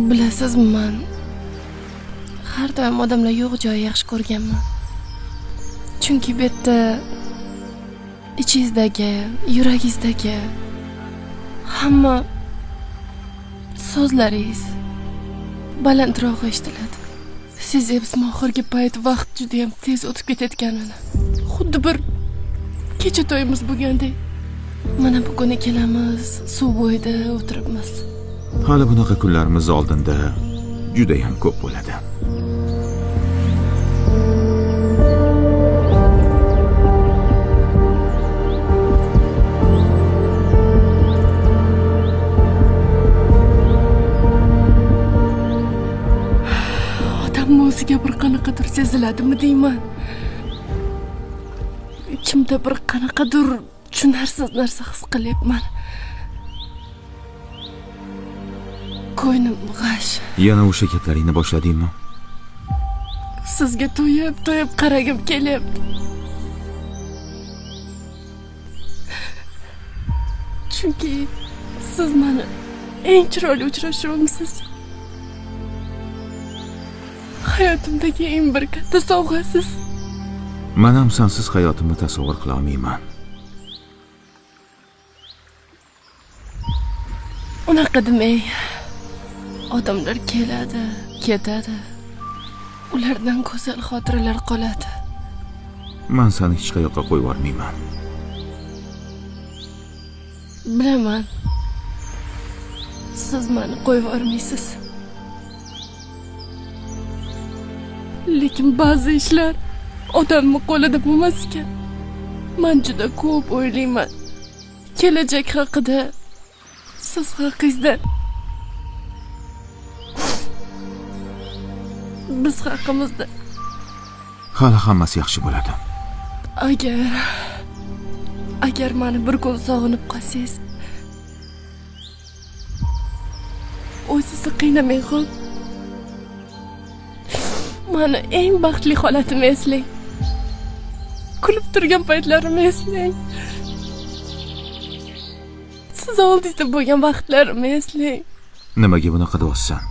Bilasizmi, man har doim odamlar yo'q joyi yaxshi ko'rganman. Chunki bu yerda ichingizdagi, yuragingizdagi hamma so'zlaringiz balandroq eshitiladi. Sezyapsizmi, oxirgi payt vaqt juda ham tez o'tib ketayotganini. Xuddi bir kecha to'yimiz bo'lgandek. Mana bugun ikkalamiz suv bo'yida o'tiribmiz. Hali bunaqa kunlarimiz oldinda juda ham ko'p bo'ladi. Odamni o'ziga bir qanaqadir seziladimi deyman. Ichimda bir qanaqadir tushunarsiz narsa his qilyapman. Ko'nglim g'ash. Yana o'sha gaplaringni boshladingmi? Sizga to'yib to'yib qaragim kelyapti. Chunki siz meni eng chiroyli uchrashuvimsiz. Hayotimdagi eng bir katta sovg'asiz. Men ham sensiz hayotimni tasavvur qila olmayman. Unaqa demang. Odamlar keladi, ketadi. Ulardan go'zal xotiralar qoladi. Men seni hech qayoqqa qo'yib yubormayman. Bilaman. Siz meni qo'yib yubormaysiz. Lekin ba'zi ishlar odamning qo'lida bo'lmas ekan. Men juda ko'p o'ylayman. Kelajak haqida, siz haqingizda, biz haqimizda. Hali hammasi yaxshi bo'ladi. Agar meni bir kun sog'inib qolsangiz, o'zingizni qiynamang, xo'p? Meni eng baxtli holatimni eslang. Kulib turgan paytlarimni eslang. Siz oldingizda bo'lgan vaqtlarimni eslang. Nimaga bunaqa deyapsan?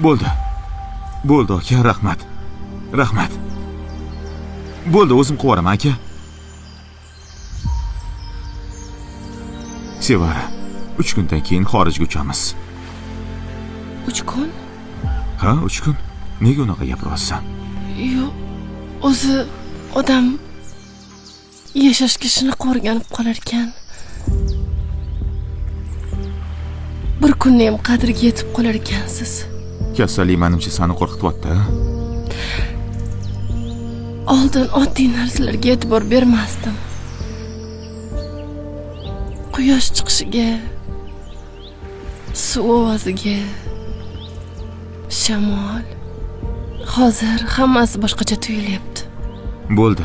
Bo'ldi. Bo'ldi aka, rahmat. Rahmat. Bo'ldi, o'zim qilib yuboraman aka. Sevara, 3 kundan keyin xorijga uchamiz. 3 kun? Ha, 3 kun. Nega unaqa gapiryapsan? Yo'q, o'zi odam yashashga shunaqa o'rganib qolar ekan. Bir kunni ham qadriga yetib qolar ekansiz. Kasallik menimcha seni qo'rqityapti, ha? Oldin oddiy narsalarga e'tibor bermasdim. Quyosh chiqishiga, suv ovoziga, shamol. Hozir hammasi boshqacha tuyulyapti. Bo'ldi.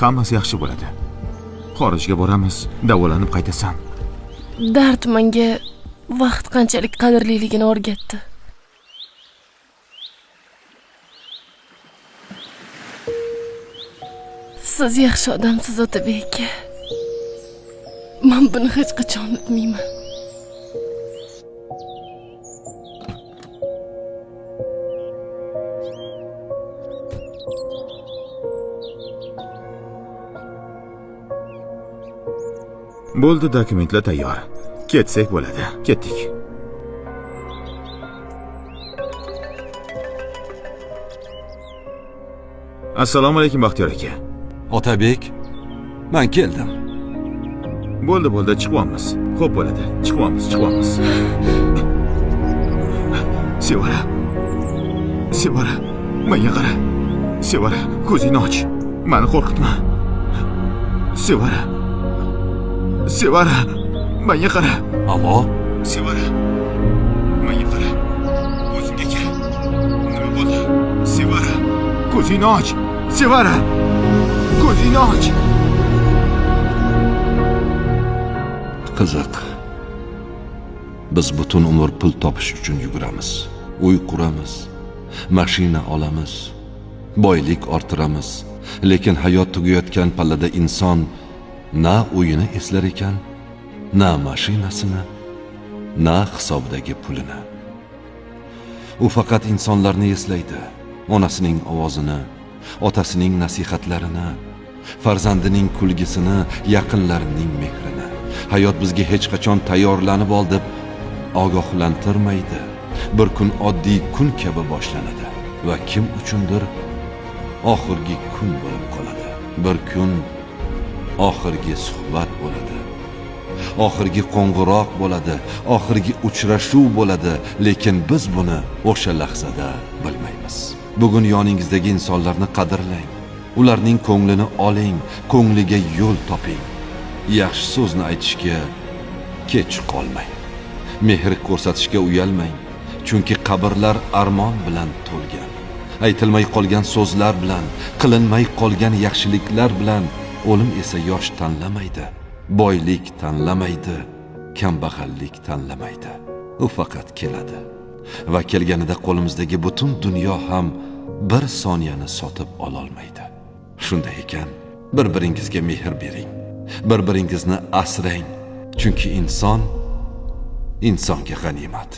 Hammasi yaxshi bo'ladi. Xorijga boramiz, davolanib qaytasan. Dard menga vaqt qanchalik qadrliligini o'rgatdi. Siz yaxshi odamsiz, Otabek aka. Men buni hech qachon unutmayman. Bo'ldi, dokumentlar tayyor. Ketsak bo'ladi. Ketdik. Assalomu alaykum Baxtiyor aka. Otabek, men keldim. Bo'ldi, bo'ldi, chiqyapmiz. Xo'p bo'ladi. Chiqyapmiz, chiqyapmiz. Sevara. Sevara, menga qara. Sevara, ko'zingni och. Meni qo'rqitma. Sevara. Sevara, menga qara. Alo? Sevara, menga qara. O'zingga kel. Nima bo'ldi? Sevara, ko'zingni och. Sevara, ko'zingni och. Qiziq. Biz butun umr pul topish uchun yuguramiz. Uy quramiz, mashina olamiz, boylik orttiramiz. Lekin hayot tugayotgan pallada inson na uyini eslar ekan, na mashinasini, na hisobidagi pulini. U faqat insonlarni eslaydi. Onasining ovozini, otasining nasihatlarini, farzandining kulgisini, yaqinlarining mehrini. Hayot bizga hech qachon tayyorlanib ol deb ogohlantirmaydi. Bir kun oddiy kun kabi boshlanadi va kim uchundir oxirgi kun bo'lib qoladi. Bir kun oxirgi suhbat bo'ladi. Oxirgi qo'ng'iroq bo'ladi, oxirgi uchrashuv bo'ladi, lekin biz buni o'sha lahzada bilmaymiz. Bugun yoningizdagi insonlarni qadrlang. Ularning ko'nglini oling, ko'ngliga yo'l toping. Yaxshi so'zni aytishga kech qolmang. Mehr ko'rsatishga uyalmang, chunki qabrlar armon bilan to'lgan. Aytilmay qolgan so'zlar bilan, qilinmay qolgan yaxshiliklar bilan o'lim esa yosh tanlamaydi, boylik tanlamaydi, kambag'allik tanlamaydi. U faqat keladi va kelganida qo'limizdagi butun dunyo ham bir soniyani sotib ololmaydi. Shunday ekan, bir-biringizga mehr bering, bir-biringizni asrang, chunki inson insonga g'animat.